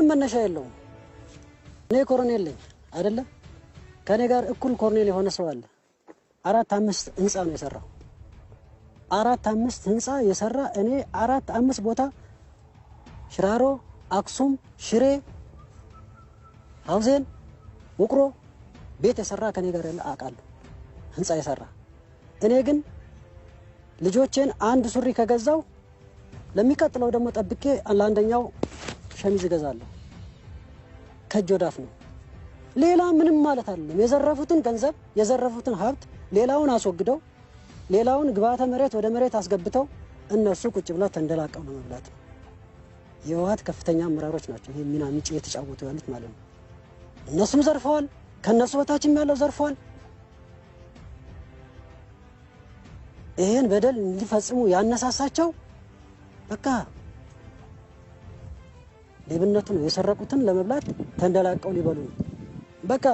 መነሻ የለውም። እኔ ኮሎኔል ነኝ አይደለ? ከእኔ ጋር እኩል ኮሎኔል የሆነ ሰው አለ። አራት አምስት ህንፃ ነው የሰራው። አራት አምስት ህንፃ የሰራ እኔ አራት አምስት ቦታ ሽራሮ፣ አክሱም፣ ሽሬ፣ ሀውዜን፣ ውቅሮ ቤት የሰራ ከኔ ጋር ያለ አውቃለሁ። ህንፃ የሰራ እኔ ግን ልጆቼን አንድ ሱሪ ከገዛው ለሚቀጥለው ደግሞ ጠብቄ ለአንደኛው ሸሚዝ እገዛለሁ። ከእጅ ወዳፍ ነው። ሌላ ምንም ማለት አይደለም። የዘረፉትን ገንዘብ፣ የዘረፉትን ሀብት ሌላውን አስወግደው፣ ሌላውን ግብዓተ መሬት ወደ መሬት አስገብተው እነሱ ቁጭ ብለው ተንደላቀው ለመብላት ነው። የህወሓት ከፍተኛ አመራሮች ናቸው ይህ ሚና ሚጭ እየተጫወቱ ያሉት ማለት ነው። እነሱም ዘርፈዋል፣ ከእነሱ በታችም ያለው ዘርፈዋል። ይህን በደል እንዲፈጽሙ ያነሳሳቸው በቃ ሌብነቱ ነው። የሰረቁትን ለመብላት ተንደላቀው ሊበሉ ነው በቃ።